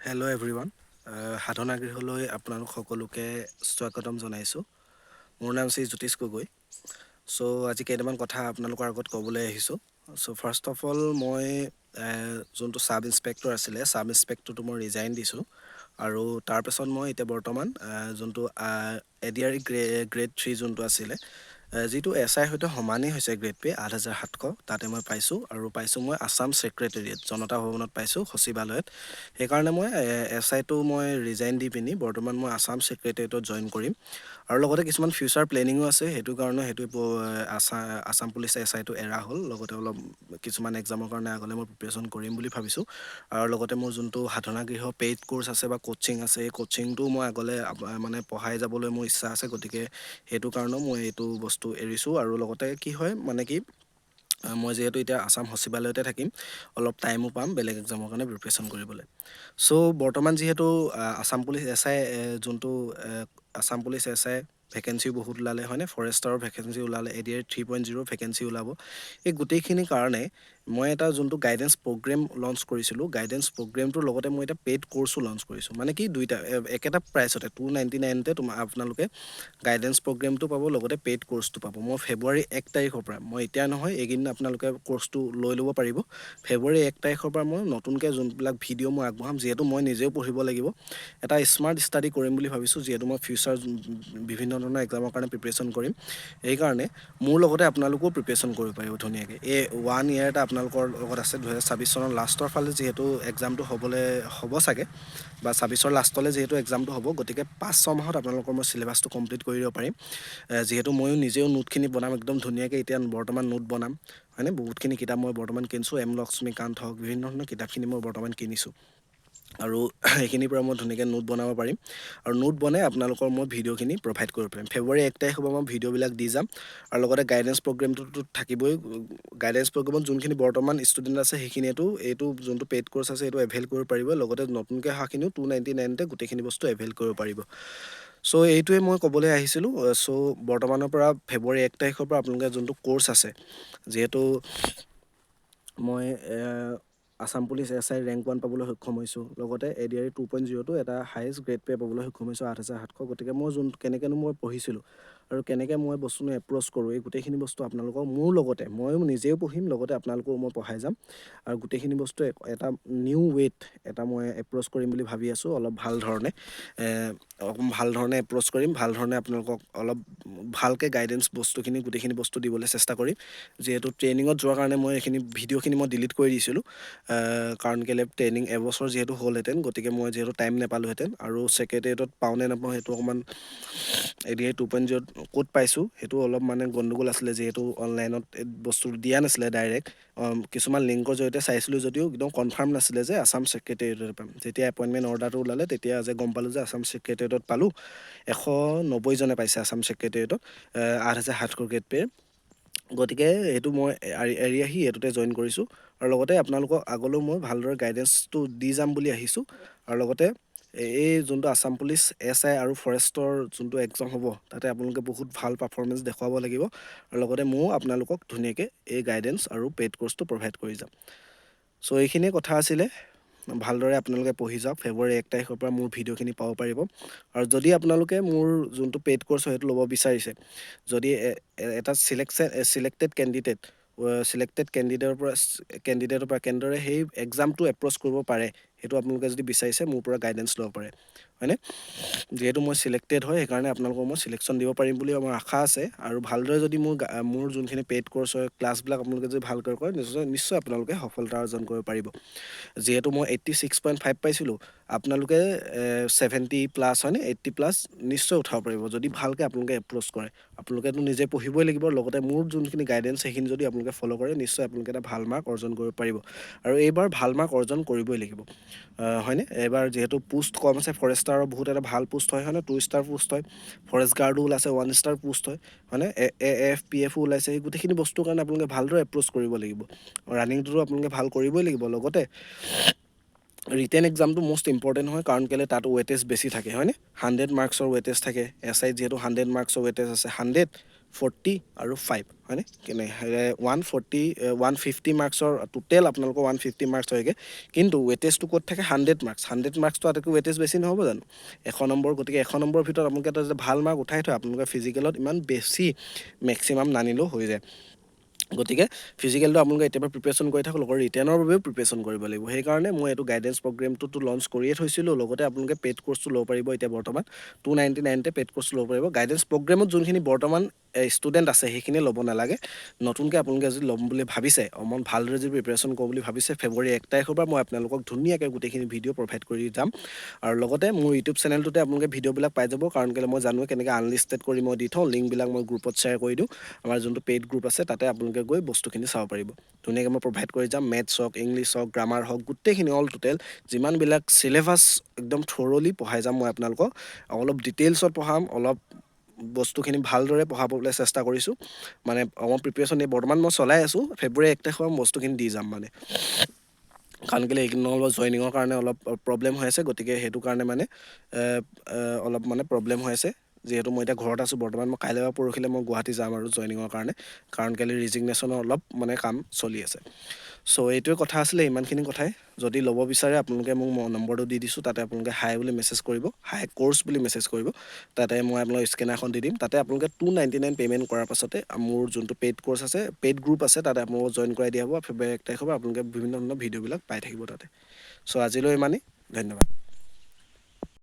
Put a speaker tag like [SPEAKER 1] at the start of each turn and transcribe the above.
[SPEAKER 1] Hello' everyone, সাধনা গৃহলৈ আপোনালোক সকলোকে স্বাগতম জনাইছোঁ। মোৰ নাম শ্ৰী জ্যোতিষ গগৈ। চ' আজি কেইটামান কথা আপোনালোকৰ আগত ক'বলৈ আহিছোঁ। চ' ফাৰ্ষ্ট অফ অল, মই যোনটো ছাব ইনস্পেক্টৰ আছিলে, ছাব ইনস্পেক্টৰটো মই ৰিজাইন দিছোঁ আৰু তাৰপিছত মই এতিয়া বৰ্তমান যোনটো এডিআৰই গ্ৰেড 3 যোনটো আছিলে, যিটো এছ আইৰ সৈতে সমানেই হৈছে গ্ৰেড পে' 8700, তাতে মই পাইছোঁ। আৰু পাইছোঁ মই আছাম ছেক্ৰেটেৰিয়েট, জনতা ভৱনত পাইছোঁ, সচিবালয়ত। সেইকাৰণে মই এছ আইটো মই ৰিজাইন দি পিনি বৰ্তমান মই আছাম ছেক্ৰেটেৰিয়েটত জইন কৰিম। আৰু লগতে কিছুমান ফিউচাৰ প্লেনিঙো আছে, সেইটো কাৰণে সেইটো আছাম পুলিচ এছ আইটো এৰা হ'ল। লগতে অলপ কিছুমান এক্সামৰ কাৰণে আগলৈ মই প্ৰিপেৰেশ্যন কৰিম বুলি ভাবিছোঁ। আৰু লগতে মোৰ যোনটো সাধনা গৃহ পেইড ক'ৰ্চ আছে বা কোচিং আছে, এই কোচিংটোও মই আগলৈ মানে পঢ়াই যাবলৈ মোৰ ইচ্ছা আছে। গতিকে সেইটো কাৰণেও মই এইটো বস্তু এৰিছোঁ। আৰু লগতে কি হয়, মানে কি, মই যিহেতু এতিয়া আছাম সচিবালয়তে থাকিম, অলপ টাইমো পাম বেলেগ এক্সামৰ কাৰণে প্ৰিপেৰেশ্যন কৰিবলৈ। চ' বৰ্তমান যিহেতু আছাম পুলিচ এছ I যোনটো আছাম পুলিচ এছ I ভেকেঞ্চিও বহুত ওলালে, হয়নে? ফৰেষ্টাৰৰ ভেকেঞ্চি ওলালে, এডিআৰই 3.0 ভেকেঞ্চি ওলাব। এই গোটেইখিনিৰ কাৰণে মই এটা যোনটো গাইডেঞ্চ প্ৰগ্ৰেম লঞ্চ কৰিছিলোঁ, গাইডেঞ্চ প্ৰগ্ৰেমটোৰ লগতে মই এতিয়া পেইড কৰ্চো লঞ্চ কৰিছোঁ। মানে কি, দুইটা একেটা প্ৰাইচতে 299তে আপোনালোকে গাইডেঞ্চ প্ৰগ্ৰেমটো পাব, লগতে পেইড কৰ্চটো পাব। মই ফেব্ৰুৱাৰী 1 তাৰিখৰ পৰা, মই এতিয়া নহয়, এইকেইদিন আপোনালোকে কৰ্চটো লৈ ল'ব পাৰিব। ফেব্ৰুৱাৰী 1 তাৰিখৰ পৰা মই নতুনকৈ যোনবিলাক ভিডিঅ' মই আগবঢ়াম, যিহেতু মই নিজেও পঢ়িব লাগিব, এটা স্মাৰ্ট ষ্টাডি কৰিম বুলি ভাবিছোঁ। যিহেতু মই ফিউচাৰ বিভিন্ন ধৰণৰ এক্সামৰ কাৰণে প্ৰিপেৰেশ্যন কৰিম, সেইকাৰণে মোৰ লগতে আপোনালোকেও প্ৰিপেৰেশ্যন কৰিব পাৰিব ধুনীয়াকৈ। এই ওৱান ইয়েৰ এটা আপোনালোকৰ লগত আছে। 2026 চনৰ লাষ্টৰ ফালে যিহেতু এক্সামটো হ'বলৈ হ'ব চাগে, বা 26ৰ লাষ্টলৈ যিহেতু এক্সামটো হ'ব, গতিকে 5-6 মাহত আপোনালোকৰ মই চিলেবাছটো কমপ্লিট কৰি দিব পাৰিম। যিহেতু ময়ো নিজেও নোটখিনি বনাম একদম ধুনীয়াকৈ, এতিয়া বৰ্তমান নোট বনাম, হয়নে? বহুতখিনি কিতাপ মই বৰ্তমান কিনিছোঁ, এম লক্ষ্মীকান্ত হওক, বিভিন্ন ধৰণৰ কিতাপখিনি মই বৰ্তমান কিনিছোঁ আৰু সেইখিনিৰ পৰা মই ধুনীয়াকৈ নোট বনাব পাৰিম। আৰু নোট বনাই আপোনালোকৰ মই ভিডিঅ'খিনি প্ৰভাইড কৰিব পাৰিম। ফেব্ৰুৱাৰী 1 তাৰিখৰ পৰা মই ভিডিঅ'বিলাক দি যাম। আৰু লগতে গাইডেঞ্চ প্ৰগ্ৰেমটোতো থাকিবই। গাইডেঞ্চ প্ৰগ্ৰেমত যোনখিনি বৰ্তমান ষ্টুডেণ্ট আছে, সেইখিনিয়েতো এইটো যোনটো পেইড কৰ্চ আছে, এইটো এভেইল কৰিব পাৰিব। লগতে নতুনকৈ অহাখিনিও 299তে গোটেইখিনি বস্তু এভেইল কৰিব পাৰিব। চ' এইটোৱে মই ক'বলৈ আহিছিলোঁ। চ' বৰ্তমানৰ পৰা, ফেব্ৰুৱাৰী 1 তাৰিখৰ পৰা আপোনালোকে যোনটো কৰ্চ আছে, যিহেতু মই Assam police S I rank 1 পাবলৈ সক্ষম হৈছোঁ, লগতে এডিআৰই 2.0টো এটা হায়েষ্ট গ্ৰেড পে' পাবলৈ সক্ষম হৈছোঁ, 8700। গতিকে মই যোন কেনেকৈনো মই পঢ়িছিলোঁ আৰু কেনেকৈ মই বস্তুনো এপ্ৰ'চ কৰোঁ, এই গোটেইখিনি বস্তু আপোনালোকক মোৰ লগতে ময়ো নিজেও পঢ়িম, লগতে আপোনালোকো মই পঢ়াই যাম। আৰু গোটেইখিনি বস্তু এটা নিউ ৱেত এটা মই এপ্ৰ'চ কৰিম বুলি ভাবি আছোঁ। অলপ ভাল ধৰণে, অকণ ভাল ধৰণে এপ্ৰ'চ কৰিম, ভাল ধৰণে আপোনালোকক অলপ ভালকৈ গাইডেঞ্চ বস্তুখিনি, গোটেইখিনি বস্তু দিবলৈ চেষ্টা কৰিম। যিহেতু ট্ৰেইনিঙত যোৱাৰ কাৰণে মই এইখিনি ভিডিঅ'খিনি মই ডিলিট কৰি দিছিলোঁ, কাৰণ কেলৈ ট্ৰেইনিং এবছৰ যিহেতু হ'লহেঁতেন, গতিকে মই যিহেতু টাইম নাপালোহেঁতেন। আৰু ছেক্ৰেটেৰিয়েটত পাওঁ নে নাপাওঁ সেইটো অকণমান, এডিআৰই 2.0ত ক'ত পাইছোঁ সেইটো অলপ মানে গণ্ডগোল আছিলে, যিহেতু অনলাইনত বস্তুটো দিয়া নাছিলে ডাইৰেক্ট। কিছুমান লিংকৰ জৰিয়তে চাইছিলোঁ যদিও একদম কনফাৰ্ম নাছিলে যে আছাম ছেক্ৰেটেৰিয়েটত পাম। যেতিয়া এপইণ্টমেণ্ট অৰ্ডাৰটো ওলালে, তেতিয়া যে গম পালোঁ যে আছাম ছেক্ৰেটেৰিয়েটত পালোঁ। 190জনে পাইছে আছাম ছেক্ৰেটেৰিয়েটত 8700 গ্ৰেড পে'। গতিকে সেইটো মই এৰি এৰি আহি এইটোতে জইন কৰিছোঁ। আৰু লগতে আপোনালোকক আগলৈও মই ভালদৰে গাইডেঞ্চটো দি যাম বুলি আহিছোঁ। আৰু লগতে এই যোনটো আছাম পুলিচ এছ I আৰু ফৰেষ্টৰ যোনটো এক্সাম হ'ব, তাতে আপোনালোকে বহুত ভাল পাৰফৰ্মেঞ্চ দেখুৱাব লাগিব। আৰু লগতে ময়ো আপোনালোকক ধুনীয়াকৈ এই গাইডেঞ্চ আৰু পেইড কৰ্চটো প্ৰভাইড কৰি যাম। চ' এইখিনিয়ে কথা আছিলে। ভালদৰে আপোনালোকে পঢ়ি যাওক। ফেব্ৰুৱাৰী 1 তাৰিখৰ পৰা মোৰ ভিডিঅ'খিনি পাব পাৰিব। আৰু যদি আপোনালোকে মোৰ যোনটো পেইড কৰ্চ হয়, সেইটো ল'ব বিচাৰিছে, যদি এটা চিলেক্টেড কেণ্ডিডেটৰ পৰা কেনেদৰে সেই এক্সামটো এপ্ৰ'চ কৰিব পাৰে, সেইটো আপোনালোকে যদি বিচাৰিছে, মোৰ পৰা গাইডেঞ্চ ল'ব পাৰে, হয়নে? যিহেতু মই চিলেক্টেড হয়, সেইকাৰণে আপোনালোকক মই চিলেকশ্যন দিব পাৰিম বুলি আমাৰ আশা আছে। আৰু ভালদৰে যদি মোৰ যোনখিনি পেইড কৰ্চ হয়, ক্লাছবিলাক আপোনালোকে যদি ভালকৈ কৰে, নিশ্চয় নিশ্চয় আপোনালোকে সফলতা অৰ্জন কৰিব পাৰিব। যিহেতু মই 86.5 পাইছিলোঁ, আপোনালোকে 70+, হয়নে, 80+ নিশ্চয় উঠাব পাৰিব, যদি ভালকৈ আপোনালোকে এপ্ৰ'চ কৰে। আপোনালোকেতো নিজে পঢ়িবই লাগিব, লগতে মোৰ যোনখিনি গাইডেঞ্চ, সেইখিনি যদি আপোনালোকে ফ'ল' কৰে, নিশ্চয় আপোনালোকে এটা ভাল মাৰ্ক অৰ্জন কৰিব পাৰিব। আৰু এইবাৰ ভাল মাৰ্ক অৰ্জন কৰিবই লাগিব, হয়নে? এইবাৰ যিহেতু পোষ্ট কম আছে, ফৰেষ্টাৰৰ বহুত এটা ভাল পোষ্ট হয়, হয়নে? 2 ষ্টাৰ পোষ্ট হয়। ফৰেষ্ট গাৰ্ডো ওলাইছে, 1 ষ্টাৰ পোষ্ট হয়, হয়নে? এ এফ পি এফো ওলাইছে। এই গোটেইখিনি বস্তুৰ কাৰণে আপোনালোকে ভালদৰে এপ্ৰ'চ কৰিব লাগিব। ৰানিংটোতো আপোনালোকে ভাল কৰিবই লাগিব, লগতে ৰিটেন এক্সামটো মষ্ট ইম্পৰ্টেণ্ট হয়, কাৰণ কেলৈ তাত ৱেটেজ বেছি থাকে, হয়নে? 100 মাৰ্কছৰ ৱেটেজ থাকে। এছ আইত যিহেতু 100 মাৰ্কছৰ ৱেটেজ আছে, 100 40 আৰু 5, হয়নে? কেনে 140, 150 মাৰ্কছৰ টোটেল আপোনালোকৰ 150 মাৰ্কছ হয়গৈ। কিন্তু ৱেটেজটো ক'ত থাকে? 100 মাৰ্কছ। 100 মাৰ্কছটো আটাইতকৈ ৱেটেজ বেছি নহ'ব জানো? 100 নম্বৰ। গতিকে 100 নম্বৰৰ ভিতৰত আপোনালোকে এটা যদি ভাল মাৰ্ক উঠাই থয়, আপোনালোকে ফিজিকেলত ইমান বেছি মেক্সিমাম নানিলেও হৈ যায়। গতিকে ফিজিকেলটো আপোনালোকে এতিয়াৰ পৰা প্ৰিপেৰেশ্যন কৰি থাকক, লগত ৰিটেনৰ বাবেও প্ৰিপেৰেশ্যন কৰিব লাগিব। সেইকাৰণে মই এইটো গাইডেঞ্চ প্ৰগ্ৰেমটোতো লঞ্চ কৰিয়ে থৈছিলোঁ। লগতে আপোনালোকে পেইড কৰ্চটো ল'ব পাৰিব। এতিয়া বৰ্তমান 299তে পেইড কৰ্চটো ল'ব পাৰিব। গাইডেঞ্চ প্ৰগ্ৰেমত যোনখিনি বৰ্তমান ষ্টুডেণ্ট আছে, সেইখিনিয়ে ল'ব নালাগে। নতুনকৈ আপোনালোকে যদি ল'ম বুলি ভাবিছে, অকণমান ভালদৰে যদি প্ৰিপেৰেশ্যন কৰোঁ বুলি ভাবিছে, ফেব্ৰুৱাৰী 1 তাৰিখৰ পৰা মই আপোনালোকক ধুনীয়াকৈ গোটেইখিনি ভিডিঅ' প্ৰভাইড কৰি যাম। আৰু লগতে মোৰ ইউটিউব চেনেলটোতে আপোনালোকে ভিডিঅ'বিলাক পাই যাব, কাৰণ কেলৈ মই জানোৱে কেনেকৈ আনলিষ্টেড কৰি মই দি থওঁ। লিংকবিলাক মই গ্ৰুপত শ্বেয়াৰ কৰি দিওঁ। আমাৰ যোনটো পেইড গ্ৰুপ আছে, তাতে আপোনালোকে গৈ বস্তুখিনি চাব পাৰিব। ধুনীয়াকৈ মই প্ৰভাইড কৰি যাম। মেথছ হওক, ইংলিছ হওক, গ্ৰামাৰ হওক, গোটেইখিনি অল টোটেল যিমানবিলাক চিলেবাছ একদম থৰলি পঢ়াই যাম মই আপোনালোকক। অলপ ডিটেইলছত পঢ়াম, অলপ বস্তুখিনি ভালদৰে পঢ়াবলৈ চেষ্টা কৰিছোঁ। মানে অকণমান প্ৰিপেৰেশ্যন এই বৰ্তমান মই চলাই আছোঁ। ফেব্ৰুৱাৰী 1 তাৰিখৰ মই বস্তুখিনি দি যাম। মানে কাৰণ কেলৈ এইকেইদিন অলপ জইনিঙৰ কাৰণে অলপ প্ৰব্লেম হৈ আছে। গতিকে সেইটো কাৰণে মানে অলপ মানে প্ৰব্লেম হৈ আছে। যিহেতু মই এতিয়া ঘৰত আছোঁ বৰ্তমান, মই কাইলৈ বা পৰহিলৈ মই গুৱাহাটী যাম আৰু জইনিঙৰ কাৰণে, কাৰণ কেলৈ ৰিজিগনেশ্যনৰ অলপ মানে কাম চলি আছে। চ' এইটোৱে কথা আছিলে, ইমানখিনি কথাই। যদি ল'ব বিচাৰে আপোনালোকে মোক, মই নম্বৰটো দি দিছোঁ, তাতে আপোনালোকে হাই বুলি মেছেজ কৰিব, হাই কৰ্চ বুলি মেছেজ কৰিব। তাতে মই আপোনালোক স্কেনাৰখন দি দিম। তাতে আপোনালোকে 299 পে'মেণ্ট কৰাৰ পাছতে মোৰ যোনটো পেইড কৰ্চ আছে, পেইড গ্ৰুপ আছে, তাতে আপোনালোকক জইন কৰাই দিয়া হ'ব। ফেব্ৰুৱাৰী 1 তাৰিখৰ পৰা আপোনালোকে বিভিন্ন ধৰণৰ ভিডিঅ'বিলাক পাই থাকিব তাতে। চ' আজিলৈ ইমানেই, ধন্যবাদ।